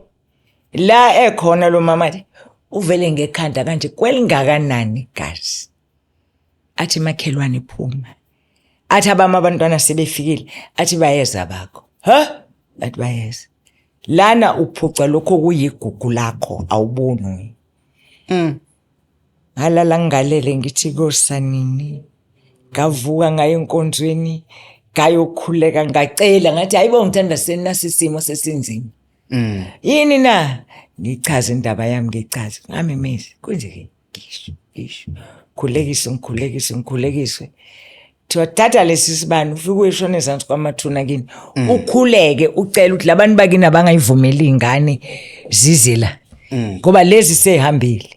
La ekhona lo mama athi uvele ngekhanda kanje kwelingakanani igazi. Athi makhelwane phuma. Athi abami abantwana sebefikile, athi bayeza bakho. Ha? Athi bayeza. Lana uphuca lokho kuyigugu lakho awuboni wena. Ngalala ngingalele ngithi kosa nini. Ngavuka ngaye enkonzweni ngayokhuleka ngacela ngathi hayibo ngithanda senasi isimo sesinzima. Yini na? Ngichaze indaba yami ngichaze. Ngamemeza kwenzeke ngisho ngisho. Khulekiswe ngikhulekiswe ngikhulekiswe. Kuthiwa thatha lesi sibani ufike uyeshona ezansi kwamathuna kini. Ukhuleke ucela ukuthi labantu bakini abangayivumeli ingane zize la. Ngoba lezi sehambile.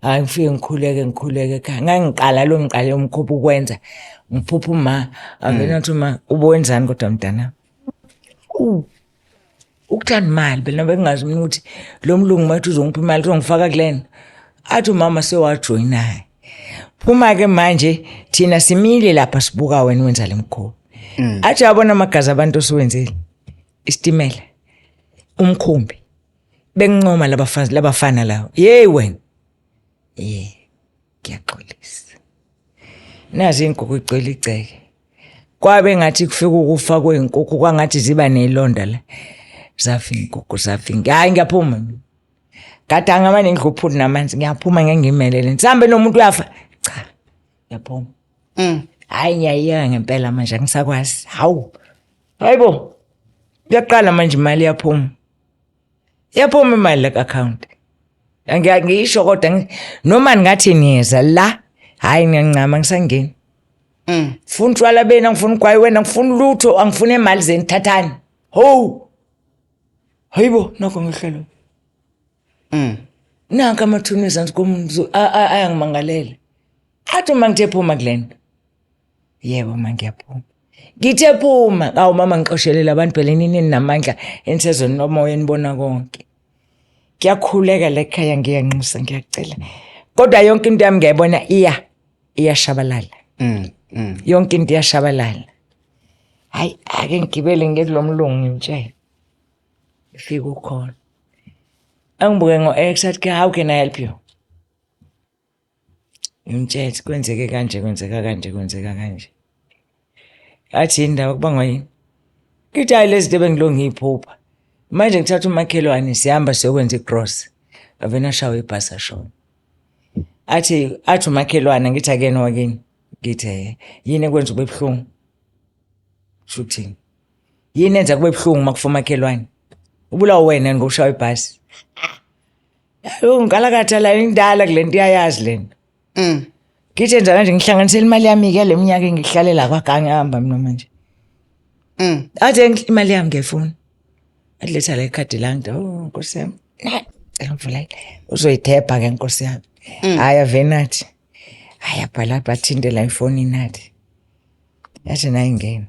Hayi ngifike ngikhuleke ngikhuleke ekhaya. Ngangiqala lo ngiqale umkhuba ukwenza. Ngiphupha uma avele ngathi uma ubowenzani kodwa mntana. Ukuthanda imali phela bengingazi mina ukuthi lo mlungu mathi uzongipha imali uzongifaka kulena. Athi umama sewajoyinayo. Phuma ke manje thina simile lapha sibuka wena wenza lemkhuba. Athi yabona amagazi abantu osuwenzile. Isitimela. Umkhumbi. Bengincoma labafazi labafana lawo. Yey wena. Eh ngiyaxolisa. Nazi inkukhu igcwele igceke. Kwabe ngathi kufika ukufa kwezinkukhu kwangathi ziba nelonda la. Zafa inkukhu zafa. Hayi ngiyaphuma mina. Kade angamane ngidla namanzi ngiyaphuma ngeke ngimelele. Sihambe nomuntu uyafa. Cha. Ngiyaphuma. Hayi ngiyayiyeka ngempela manje angisakwazi. Hawu. Hayibo. Kuyaqala manje imali iyaphuma. Iyaphuma imali la account. Ngisho kodwa noma ningathi niyeza la hayi ngiyancama ngisangeni. Funa utshwala benu angifuni ugwayi wena angifuni lutho angifuni imali zenu thathani. Ho. Hayibo nokho ngihlelo. Nanka amathuna ezansi komuntu ayangimangalela. Athi uma ngithe phuma kulento. Yebo ma ngiyaphuma. Ngithe phuma, awu mama ngixoshelele abantu phela nini ninamandla enisezweni lomoya enibona konke. Kuyakhuleka la ekhaya ngiyanxusa ngiyacela. Kodwa yonke into yami ngiyayibona iya iyashabalala. Yonke into iyashabalala. Hayi ake ngigibele ngiye kulomlungu ngimtshele. Ngifike ukhona. Angibuke ngo-X athi how can I help you? Ngimtshele kwenzeke kanje kwenzeka kanje kwenzeka kanje. Athi yini ndaba kubangwa yini? Ngithi hayi lezi zinto ebengilo ngiyiphupha. Manje ngithatha umakhelwane sihamba siyokwenza i-cross. Avele ashawe ibhasi ashona. Athi athi umakhelwane ngithi akuyena wakini. Ngithi eh yini ekwenza ube buhlungu? Kusho ukuthini? Yini enza kube buhlungu uma kufa umakhelwane? Ubulawa wena ngokushaywa ibhasi. Hayi ngikalakatha la indala kule nto iyayazi le nto. Ngithi enza kanje ngihlanganisela imali yami ke le minyaka engihlalela kwagange hamba mina manje. Athi imali yami ngiyayifuna. Athi letha la ikhadi lami oh nkosi yami. Cela ngivula. Uzoyithepha ke nkosi yami. Hayi avenathi. Hayi abhala bathinte la efonini nathi. Yathi nayi ngena.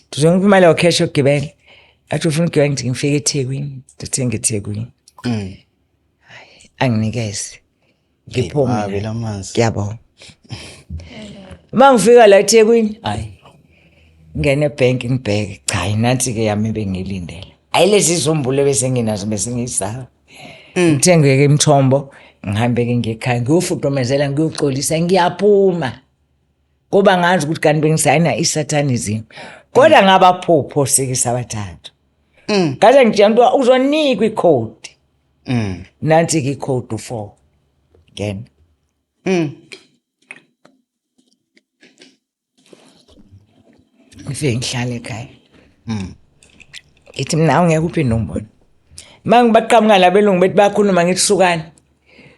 Ngizongipha imali yakho yokugibela. Athi ufuna ukugibela ngithi ngifike eThekwini. Ndithenga eThekwini. Anginikeze. Ngiphume. Mabi lamanzi. Ngiyabonga. Uma ngifika la eThekwini, hayi. Ngene ebhenki ngibheke, cha nansi ke yami bengilindele. Hayi lezi zombulo bese nginazo bese ngiyisaba. Ngithenge-ke imithombo, ngihambe-ke ngiye ekhaya ngiyofudumezela, ngiyoxolisa, ngiyaphuma. Kuba ngazi ukuthi kanti bengisayina i-satanism. Kodwa ngabaphupho osikisi abathathu. Ngaze ngitshela ukuthi uzonikwa ikhodi. Nansi-ke ikhodi u-4. Ngena. Ngifike ngihlale ekhaya. Ngithi mina awungeke uphinde ungibone. Uma ngibaqhamuka la belungu bethi bayakhuluma ngithi sukani.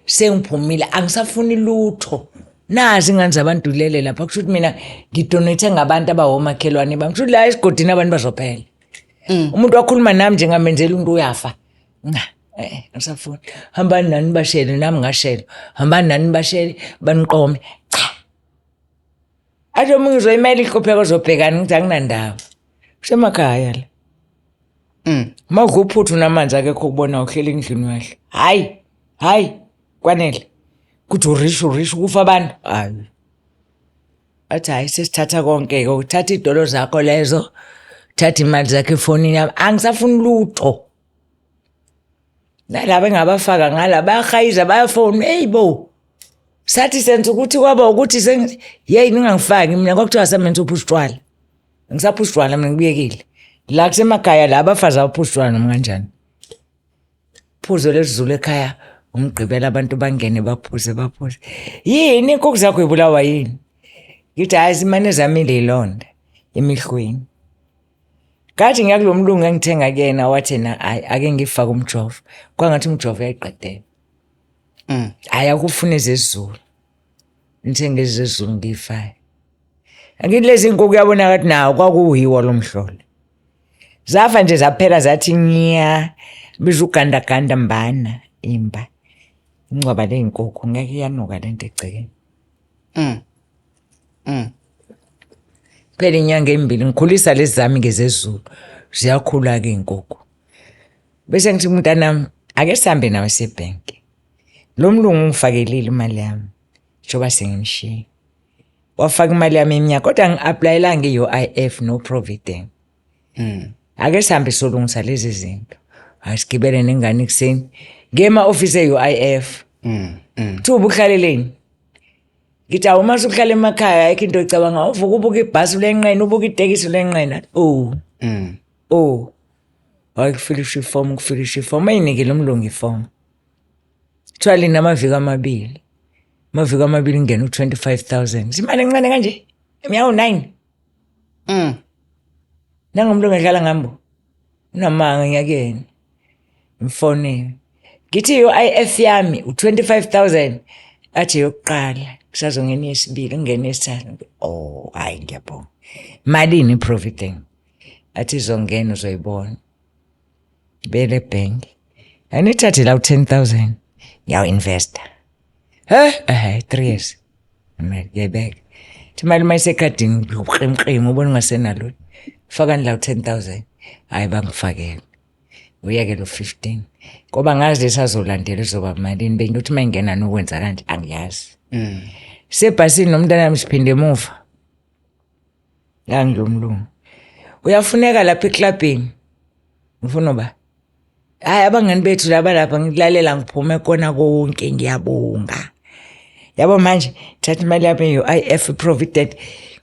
Sengiphumile angisafuni lutho. Nazi ingane zabantu lele lapha kusho ukuthi mina ngidonate ngabantu abawomakhelwane bami. Kusho ukuthi la esigodini abantu bazophela. Umuntu wakhuluma nami nje ngamenzela umuntu uyafa. Nga angisafuni. Hambani nani bashele nami ngashela. Hambani nani bashele baniqome. Cha. Athi omunye uzoyimela inhlupheko ozobhekana ngithi anginandaba. Kusemakhaya la. Uma udla uphuthu namanzi akekho ukubona uhleli endlini wahle. Hayi, hayi, kwanele. Kuthi urisho urisho kufa abantu. Hayi. Athi hayi sesithatha konke-ke, uthatha iy'tolo zakho lezo, thatha imali zakho efonini yami. Angisafuni lutho. Nalaba engabafaka ngala bayahayiza bayafona, eyi bo. Sathi senza ukuthi kwaba ukuthi yeyi ningangifaki mina kwakuthiwa samenza uphuza utshwala. Ngisaphuza utshwala mina ngibuyekile. La kusemakhaya la abafazi abaphuza utshwala noma kanjani. Phuzo lesiZulu ekhaya umgqibela abantu bangene baphuze baphuze. Yini inkukhu zakho ibulawa yini? Ngithi hayi simane zamile ilonda emihlweni. Kathi ngiya kulo mlungu engithenga kuyena wathi na hayi ake ngifake umjovo. Kwangathi umjovo uyayiqedela. Hayi akufuna ezesiZulu. Ngithenge ezesiZulu ngiyifake. Angithi lezi nkukhu uyabona ukuthi nawo kwakuyiwo lo mhlolo. Zafa nje zaphela zathi nya biza ugandaganda mbana imba. Ingcwaba leyinkukhu ngeke iyanuka lento egcekeni. Phela inyanga embili ngikhulisa lezi zami ngezezulu. Ziyakhula ke inkukhu. Bese ngithi mntanami ake sihambe nawe sebhenki. Lo mlungu ungifakelile imali yami. Njengoba sengimshiya. Wafaka imali yami iminyaka kodwa ngi-applyelanga i-UIF no provident. Ake sihambe solungisa lezi zinto. Asigibele nengane ekuseni. Ngiye ema-ofisi e-UIF. Kuthiwa ubuhlaleleni? Ngithi awu uma usuhlala emakhaya ayikho into ocabanga uvuka ubuka ibhasi ulenqena ubuka itekisi ulenqena. Oh. Oh. Hayi kufilisha ifomu kufilisha ifomu ayinikele umlungu ifomu. Kuthiwa lina amaviki amabili. Amaviki amabili ngena u-25,000. Imali encane kanje. Imiyawu 9. Nangumlungu edlala ngambo. Unamanga ngiyakuyena. Mfonini. Ngithi i-UIF yami u-25,000 athi yokuqala kusazongena yesibili ngene yesithathu. Oh, hayi ngiyabonga. Malini i-provident? Athi izongena uzoyibona. Bele bank. Anithathe la u-10,000 ngiyawu-investa. He? 3 years. Imali ngiyayibeka. Thi imali uma isekhadini uqimqim ubona ungasenalutho. Fakani la u-10,000. Hayi bangifakele. Uyeke lo 15. Ngoba ngazi lesazolandela izoba malini bengithi uma ingena nokwenza kanje angiyazi. Sebhasini nomntana siphinde emuva. Ngangilomlungu. Uyafuneka lapha eklabhini. Ngifuna uba. Hayi abangani bethu laba lapha ngikulalela ngiphume kona konke ngiyabonga. Yabo manje thatha imali yami ye-UIF provident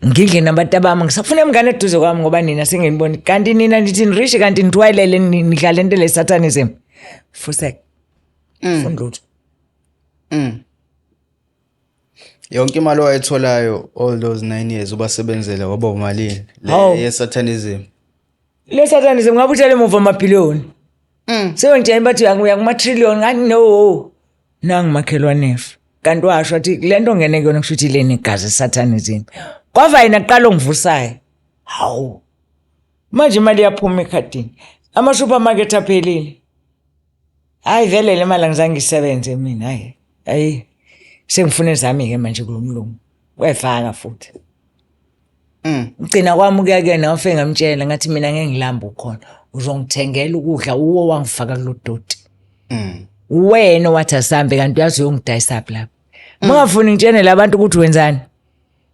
ngidle nabantu bami ngisafuna umngane eduze kwami ngoba nina senginibona kanti nina nithi nirishi kanti nithwayelele nidlala into le satanism. Fusek. Funda lutho. Yonke imali owayitholayo all those 9 years ubasebenzela waba umalini Hawu. le ye-satanism. Le satanism ngabe uthele emuva amabhiliyoni. Sebengitshela bathi uya kuma trillion ngathi no. Nangu makhelwane. Kanti washo athi le nto ngene kuyona kusho ukuthi leni igazi satanism. Kwava yena kuqala ongivusayo. Hawu. Manje imali iyaphuma ekhadini. Ama supermarket aphelile. Hayi vele le mali angizange ngisebenze mina hayi. Hayi. Sengifuna ezami ke manje kulomlungu. Wayifaka futhi. Ugcina kwami ukuya kuyena wafike ngamtshela ngathi mina ngeke ngilambe ukhona. Uzongithengela ukudla uwo wangifaka kulo doti. Wena wathi asambe kanti uyazi uyongidayisa phi lapha. Mungafuni ngitshene labantu ukuthi wenzani.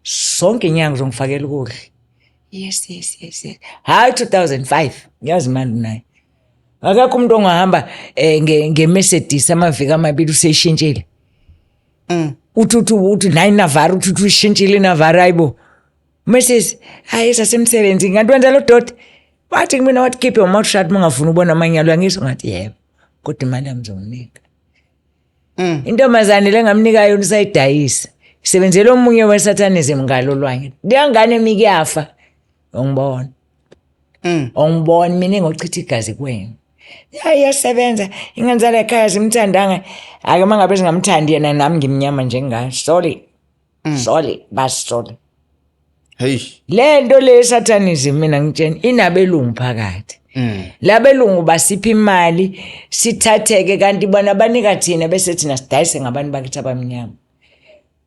Sonke inyanga uzongifakela ukudla. Yes yes yes yes. Hayi 2005 ngiyazi imali unayo. Akekho umuntu ongahamba nge-Mercedes amaviki 2 useyishintshile. Uthi uthi uthi nayi Navara, uthi uthi uyishintshile iNavara, hayibo. Mercedes, hayi sasemsebenzini kanti wenza lo doti. Wathi kumina, wathi keep your mouth shut mungafuni ubona amanyalo, uyangizwa? Ngathi yebo. Kodwa imali yami ngizomnika. Intombazane le ngamnika yona usayidayisa. Isebenzela omunye we-satanism ngalo lwanye. Leyangane mikuyafa. Ungibona. Ungibona mina ngochitha igazi kwenu. Ya iyasebenza ingane zala ekhaya zimthandanga. Ake mangabe singamthandi yena nami ngimnyama njengaye. Sorry. Sorry, bas sorry. Hey. Le nto le satanism mina ngitshena inabelungu phakathi. Labelungu basipha imali sithatheke, kanti bona banika thina bese thina sidayise ngabantu bakithi abamnyama.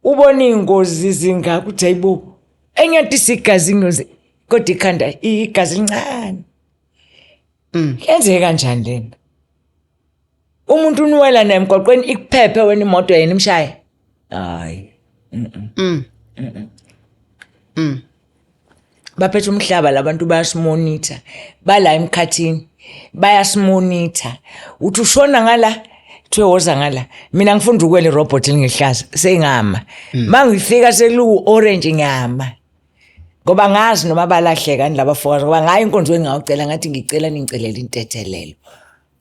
Ubona iy'ngozi zingaka uthi hayibo, enye nto isigazi ingozi kodwa ikhanda igazi lincane. Yenzeke kanjani lena? Umuntu unwela naye emgwaqweni ikuphephe wena imoto yena imshaye. Hayi. Baphethe umhlaba labantu, bayasimonitha, bala emkhathini bayasimonitha. Uthi ushona ngala, kuthiwe woza ngala. Mina ngifunda ukwela irobot lingehlaza sengama. Mangifika seliwu orange ngiyama. Ngoba ngazi noma balahleka laba fokazi, ngoba ngayo inkonzo engawucela ngathi ngicela ningicelele intethelelo.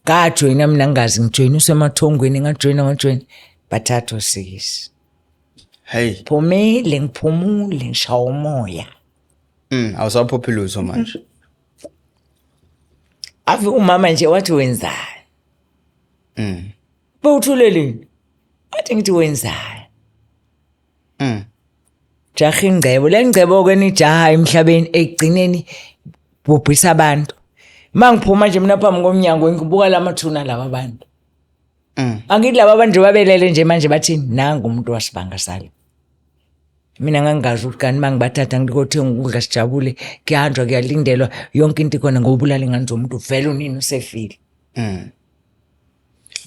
Ngajoyina mina ngingazi, ngijoyina usemathongweni, ngajoyina ngajoyina bathatha osikisi. Hey. Phumile, ngiphumule, ngishaya umoya. Awusaphuphi lutho manje. Ave umama nje wathi wenzani? Bewuthuleleni? Wathi ngithi wenzani? Jaha ingcebo, le ngcebo ke nijaha emhlabeni ekugcineni bhubhisa abantu. Mangiphuma nje mina phambi komnyango ngibuka lamathuna laba bantu. Angithi laba bantu babelele nje manje bathini, nangu umuntu wasibanga salo. Mina ngangingazi ukuthi kanti mangibathatha ngikothenga ukudla sijabule, kuyahanjwa kuyalindelwa yonke into ikhona, ngobulala ingane zomuntu vele unini usefile.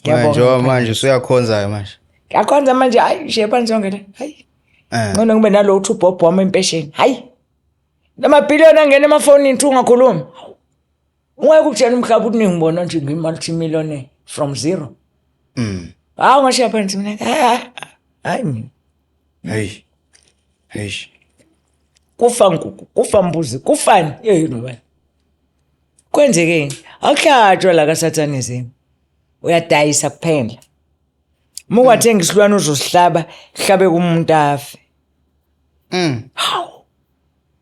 Ngiyabonga. Manje manje usuyakhonza manje. Ngiyakhonza manje, hayi nje phansi yonke le. Hayi. Ngcono ngibe nalo uthi ubhobho wami empesheni. Hayi. Namabhiliyoni angena emafonini thi ungakhulumi. Ungeke ukutshela umhlaba ukuthi ningibona nje ngiyi-multimillionaire from zero. Hawu ngashiya phansi mina. Hayi hayi mina. Hey. Hey. Kufa nkukhu, kufa mbuzi, kufani? Hey nobani. Kwenzekeni? Akuhlatshwa la ka-satanism. Uyadayisa kuphela. Uma ungathenga isilwane uzosihlaba, hlabe kumuntu afe. Hawu.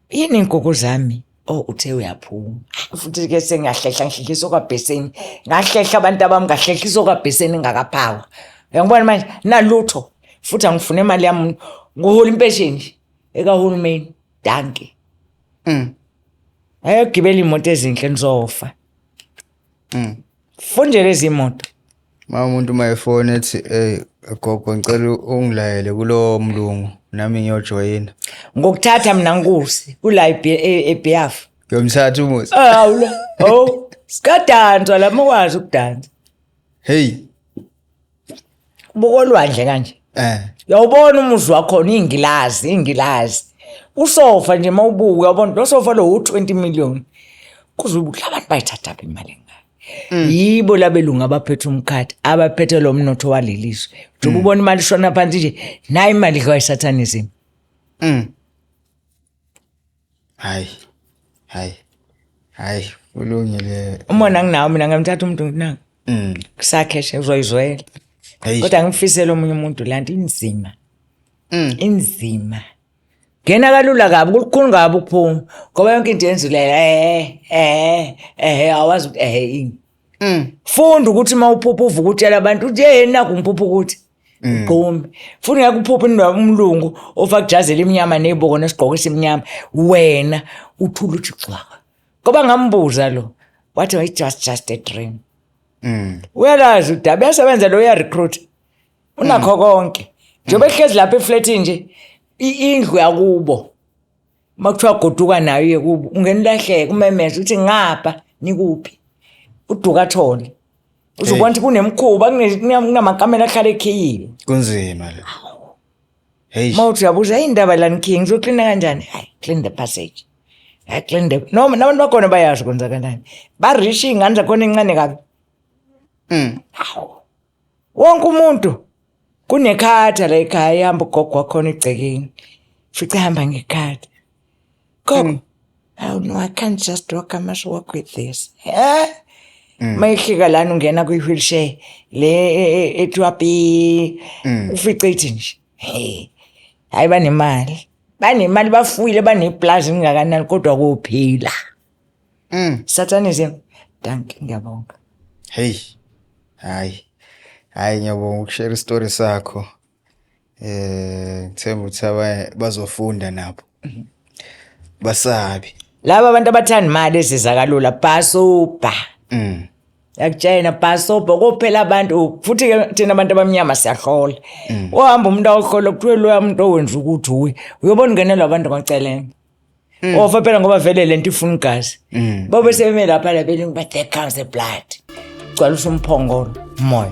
Yini inkukhu zami? Oh uthe uyaphuma. Futhi ke sengiyahlehla, ngihlehlisa okwabheseni. Ngahlehla abantu abami, ngahlehlisa okwabheseni ngakaphawa. Uyangibona manje nalutho. Futhi angifune imali yami, ngihola impesheni ekahulumeni. Dankie. Ayogibela imoto ezinhle nizofa. Funje lezi imoto. Ma umuntu mayefona ethi hey gogo ngicela ungilayele kulowo mlungu nami ngiyojoyina. Ngokuthatha mina nkusi kula eBiaf. Ngiyomthatha umuzi. Hawu la. Oh, sikadanswa la mukwazi ukudansa. Hey. Bukolwandle kanje. Uyawubona umuzi wakhona ingilazi, ingilazi. Usofa nje mawubuka uyabona lo sofa lo u20 million. Kuzobe abantu bayithatha phi imali engaka? Yibo labelungu abaphethe umkhathi, abaphethe lo mnotho walelizwe. Njengoba ubona imali ishona phansi nje, nayi imali idliwa isatanism. Hayi. Hayi. Hayi, kulungile. Umona nginawo mina, ngamthatha umuntu nginaka. Kusakheshe uzoyizwela. Hey. Kodwa ngifisela omunye umuntu lanto inzima. Inzima. Ngena kalula kabi, kulukhuni kabi ukuphuma. Ngoba yonke into yenzileyo awazi ukuthi ini. Funda ukuthi uma uphupha uvuka utshela abantu uthi hey naku ngiphupha ukuthi ugqume. Futhi ngeke uphuphe indaba umlungu ofaka ijazi elimnyama neziboko nesigqoko esimnyama, wena uthula uthi cwaka. Ngoba ngambuza lo wathi it just a dream. Uyalazi udaba, uyasebenza lo, uya recruit. Unakho konke. Njengoba ehlezi lapha eflatini nje, indlu yakubo. Makuthiwa goduka nayo uye kubo, ungena ulahleke umemeze uthi ngapha nikuphi. Uduka athole. Uzobona ukuthi kunemkhuba, kunamakamela ahlala ekhiyile. Kunzima le. Hey. Mawuthi uyabuza hey indaba la nikhiye ngizoklina kanjani? Hayi clean the passage. Hayi clean the. No, nabantu bakhona bayazi kwenzakalani. Ba rich ingane zakhona incane kabi. Hawu, wonke umuntu kunekhatha la ekhaya, ihamba ugogo wakhona egcekeni, fice ihamba ngekhatha. Gogo, oh no, I can't just walk, I must walk with this. Eh, mayihlika lana, ungena kwi-wheelchair le ethiwa pi, ufice ithi nje, hey, hayi, banemali, banemali, bafuyile, baneplazi engakanani, kodwa kuphila satanism. Dankie, ngiyabonga. Hey. Hayi. Hayi, ngiyabonga ukushare istory sakho. Ngithemba ukuthi abanye bazofunda nabo. Basabi. Laba abantu abathanda imali eziza kalula, bhasobha. Yakutshena, bhasobha kuphela abantu. Futhi ke thina abantu abamnyama siyahlola. Ohamba umuntu awuhlola, kuthiwe loya muntu owenza ukuthi uye uyobona ungenelwa abantu ngoceleni. Ofa phela, ngoba vele lento ifuna igazi. Bobe sebeme lapha la belingu, but there comes the blood. Gcwalisa umphongolo moya.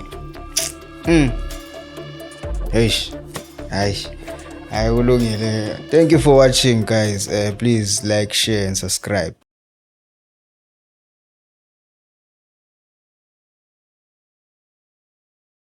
Eish. Hayi. Hayi, kulungile. Thank you for watching, guys. Please like, share and subscribe.